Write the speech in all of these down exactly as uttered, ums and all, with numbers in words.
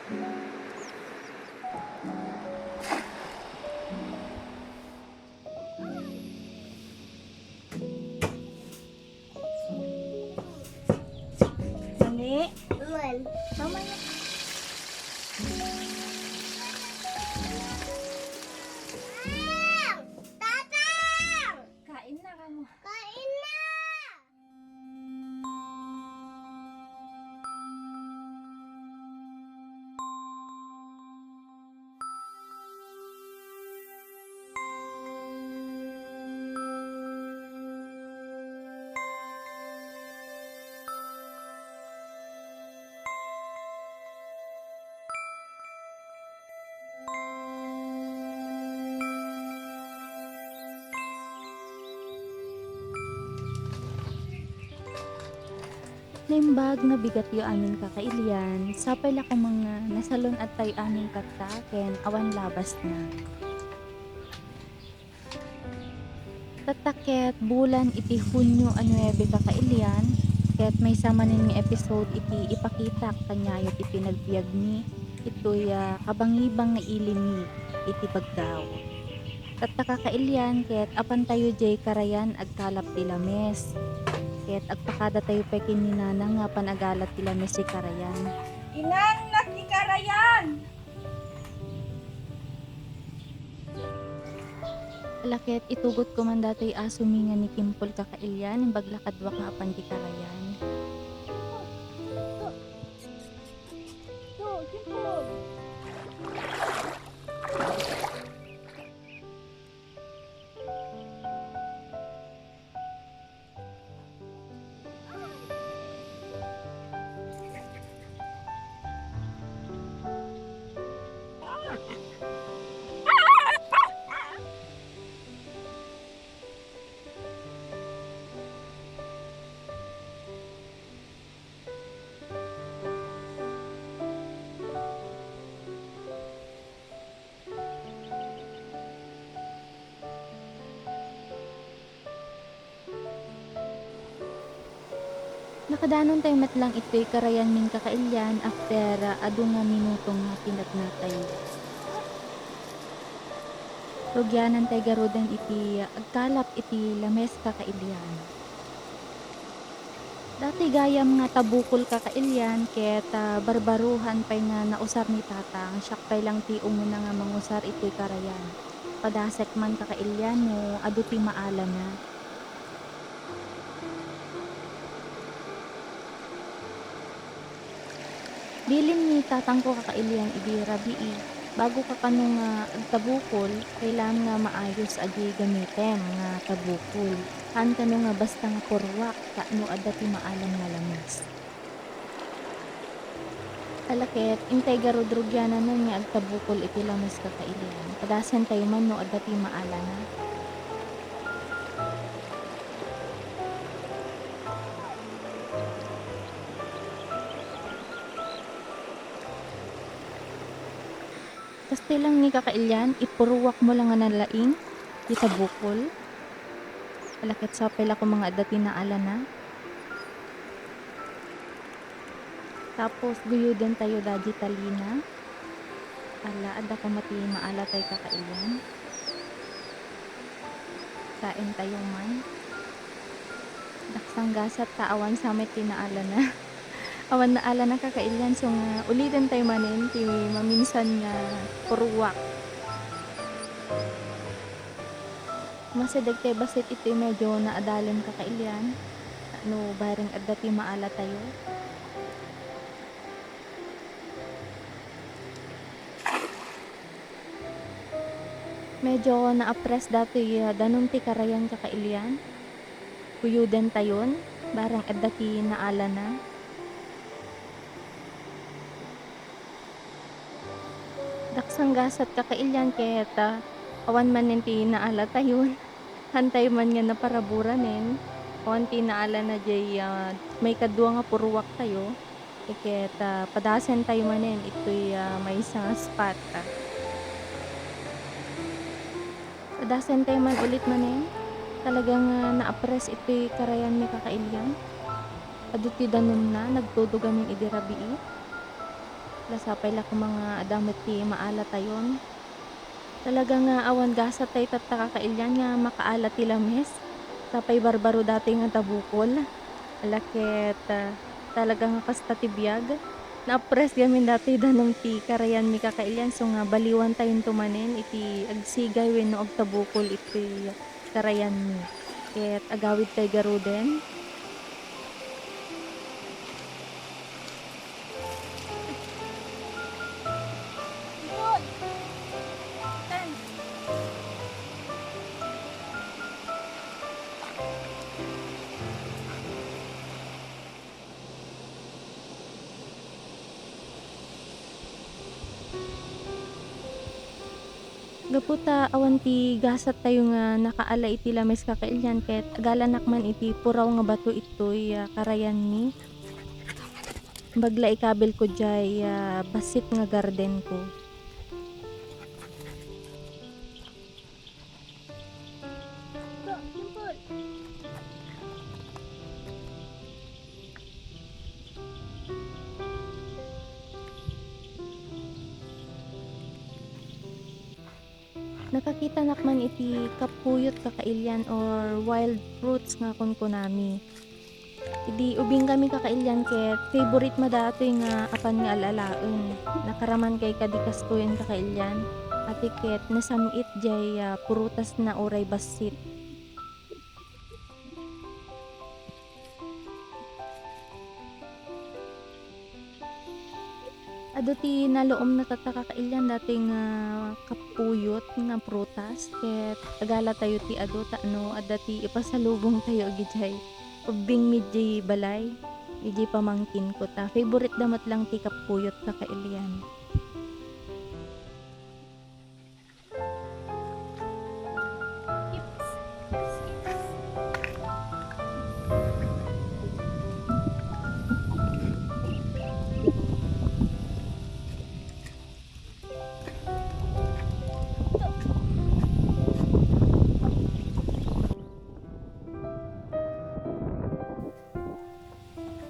Mani? Man. Mamaya. Tatang! Tatang! Kain na kamo. Kain na! Naimbag nga bigatyo amin kakailian, sapay la koma nga nasalun-adtayo amin tatta ken awan labasna. Tatta ket bulan iti Hunio a nuebe kakailian, ket maysa manen nga episode iti ipakitak kaniayo ti panagbiagmi itoy, ah, kabangibang nga ilimmi iti Baggao. Tatta kakailian ket apantayo diay karayan agkalap ti lames. Ket agpakadatayo pay ken ni Nanang nga apan agalat ti lames diay karayan. Inang, nakikarayan! Ala ket, itugot ko man datoy asomi nga ni Kimpol kakailian, imbag la kaduak nga apan ti karayan. Nakadanontayo met lang itoy karayan min kakailian after, ah, adu nga minuto nga pinadnatayo. Rugianantayo garuden iti, ah, agkalap iti lames kakailian. Datoy gayam nga tabukol kakailian ket, ah, barbarohan pay nga nausar ni Tatang, siak pay lang ti umuna nga mangusar itoy karayan. Padasek man kakailian no adu ti maalana. Bilin ni tatangko kakailian idi rabii, bago ka kano nga agtabukol, kailangan nga maayos a di gamitem nga tabukol. Haan kano nga basta nga purruak tapno adda ti maalam nga lames. Ala ket, intay garud rugiananen nga agtabukol iti lames kakailian. Padasentayo man no adda ti maalana. Kastoy lang ni kakailian, ipurruak mo lang nga nalaing ti tabukol. Ala ket sapay la koma nga adda ti naalana. Tapos, guyodentayo daydi talina. Ala, adda koma ti maalatay kakailian. Kaentayo man. Daksang gasat ta awan sa met ti naalana. Awan naalana kakailian, so nga ulitentayo manen ti maminsan nga purruak. Masideg ti bassit iti medyo naadalen kakailian. No bareng adda ti maalatayo. Medyo naapres datoy, ah, danum ti karayan kakailian. Guyodentayon, bareng adda ti naalana. Daksang gasat kakailian ket, ah, awan manen ti naalatayon. Haantayo man nga naparaburanen. Awan ti naalana diay, ah, maikadua nga purruaktayo. Ket, ah, padasentayo manen itoy, ah, maysa nga spot, ah. Padasentayo man ulit manen. Talagang, ah, naapres itoy karayan mi kakailian. Adu ti danumna, nagtudog amin idi rabii. La sapay la koma nga adda met ti maalatayon. Talaga nga awan gasat tayo tatta, kakailian, nga makaala ti lames. Sapay barbaro datoy nga tabukol. Ala ket, ah, talaga nga kasta ti biag. Naapres gamin datoy danum ti karayanmi, kakailian, so nga baliwan tayonto manen iti agsigay wenno agtabukol iti karayanmi. Ket agawid tay garuden. Gapu ta awan ti gasat tayo nga nakaala iti lames, kakailian, ket agalanak man iti puraw nga bato itoy, ah, karayanmi. Bagla ikabil ko jay, ah, bassit nga garden ko. Nakakitanak man iti kappuyot, kakailian, or wild fruits nga kunkunami. Idi ubingkami, kakailian, ket favorite man datoy nga apan nga al-alaen. Nakaramankay kadi kastoyen, kakailian, ket nasam-it jay, ah, prutasna uray bassit. Adu ti naluomna tatta, kakailian, datoy nga kappuyot nga prutas, ket agala tayo ti adu tapno adda ti ipasalubong tayo idiay ubbingmi idiay balay, idiay pamangkinko ta. Favorite da met lang ti kappuyot, kakailian.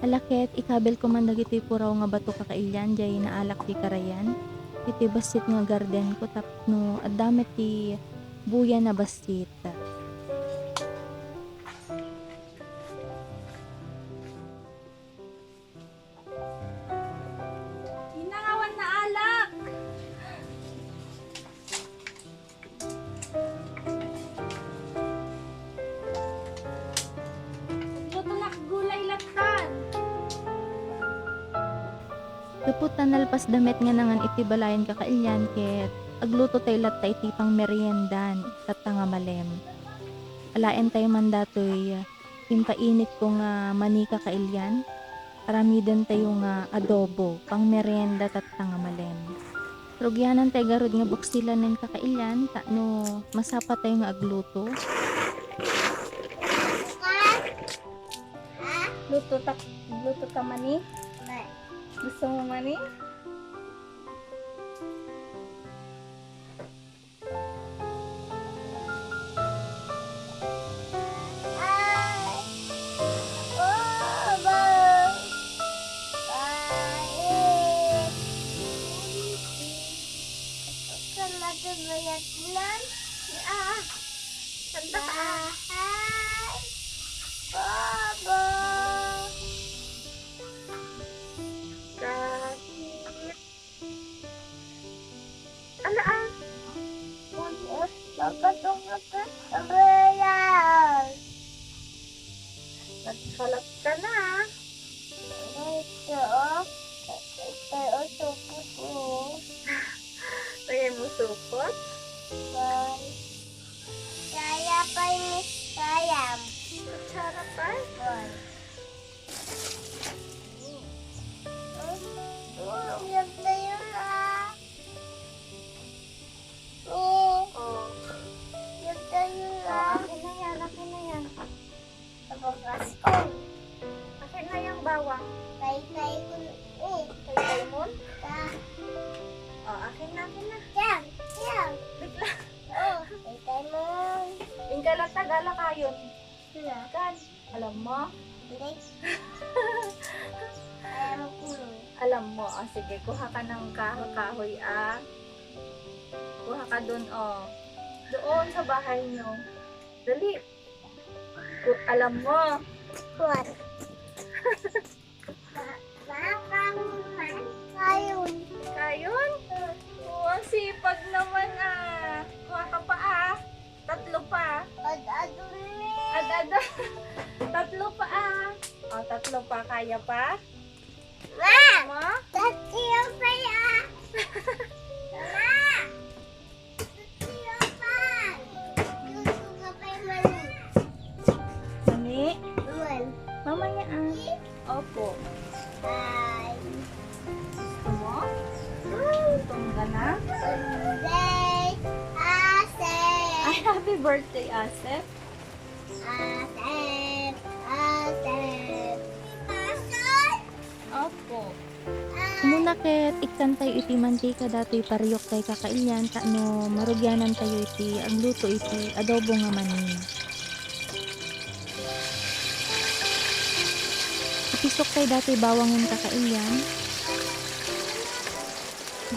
Ala ket, ikabil ko man dagitoy puraw nga bato, kakailian, jay naalak ti karayan iti bassit nga garden ko tapno adda met ti buya na bassit. Inna nga awan naalak. Luto nak gulay lattan. Gapu ta nalpas da met nga nangan iti balayen, kakailian, ket agluto tayo latta iti pangmeriendan tatta nga malem. Alaen tayo man datoy impainit ko nga mani, kakailian. Aramiden tayo nga adobo, pangmerienda tatta nga malem. Rugianan tayo garud nga buksilanen, kakailian, tapno masapa tayo nga agluto. Luto ta, luto ta mani? Gusto mo mani? Ay, bobo. Pait. Ka matubayat man. Ah, kanta ka. Ay, bobo. Kahit Ala, ah. Tapos, magkatungod ka sa bayan. Nagkalat ka na, ah. Ito, oh. Ito, oh, supot mo. Kaya mo supot? Bye. Kaya pa ni Kayam. Kutsara pa? Bye. Oh, ang ganda yun, ah. Oh. Oh. Ganda yun, ah. Oh, akin na yan, akin na yan. Tapos, oh. Akin na yung bawang. Tay-tay ko, eh. Tay-tay mo? Ah. Oh, akin na, akin na. Yan, yan. Bigla. Oh, tay-tay mo. Ingkala Tagala kayon. Sila. Kan, alam mo? Hindi. Alam ko. Alam mo, o sige, kuha ka ng kahoy-kahoy, ah. Kuha ka dun, o. Doon sa bahay nyo. Dali. Ku- alam mo. What? Kayon. Kayon? O, ang sipag naman, ah. Kuha ka pa, ah. Tatlo pa. Ad-ado ni. Ad-ado. Tatlo pa, ah. O, tatlo pa. Kaya pa? Ma! Ma? Tatlo pa ya. Ma! Tatlo pa. Gusto ka pa yung mani? Mani? Naman. Mamaya, ah. Opo. Ay. Gusto mo? Gusto mo ka na? Birthday, Ase. Ay, happy birthday, Ase. Asep! Asep! Opo. Umuna ket, ikkantayo iti mantika datoy pariok tay kakailian, tapno marugianantayo iti agluto iti adobo nga mani. Ipisok tay datoy bawangen kakailian.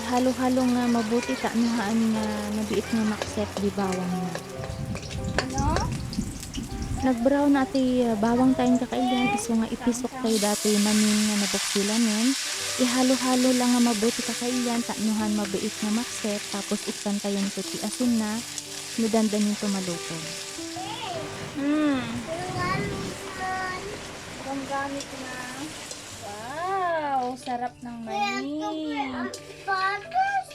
Ihalo-halo nga mabuti tapno haan nga nabiit nga makset di bawang na. Ano? Nag-brown na ti, uh, bawang tayo kakailian, isu nga ipisok tayo datoy manin nga nabaksilanen. Ihalo-halo lang nga mabuti kakailian tapno haan mabiit nga makset, tapos ikkantayo ti asin na, no dandanin to maluto. Hmm. Gamit na. Wow, sarap ng mani. Kaya ito pa ang patas.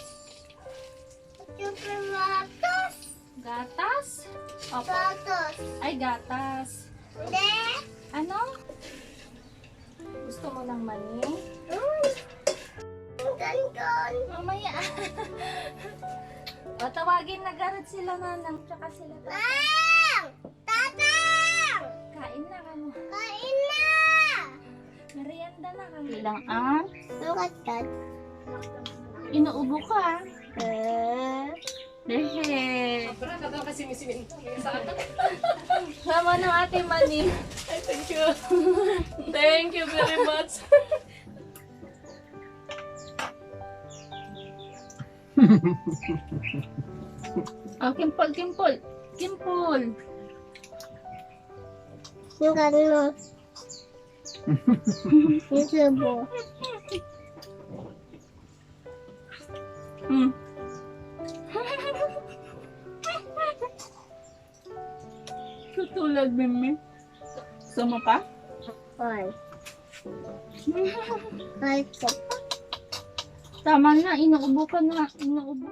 Ito pa ang gatas. Gatas? Opo. Gatas. Ay, gatas. Hindi. Ano? Gusto mo ng mani? Mm. Ang ganda. Mamaya. O, tawagin na garot sila nanang, tsaka sila tatang. Nang! Tatang! Kain na kamo. Kain na! Merienda na kamo. Bilang ang Ang gatas. Inuubo ka. Eh. Dehe. Sobra ka daw kasi misiminto. May sa akin. Sama ng ate mani. Ay, thank you. Thank you very much. Oh, Kimpol, Kimpol. Kimpol. Yung ano, yung subo. Hmm. Tutulad, Mimi. Gusto mo pa? Ay. Ay, ko. Tama na, inuubo ka na. Inuubo.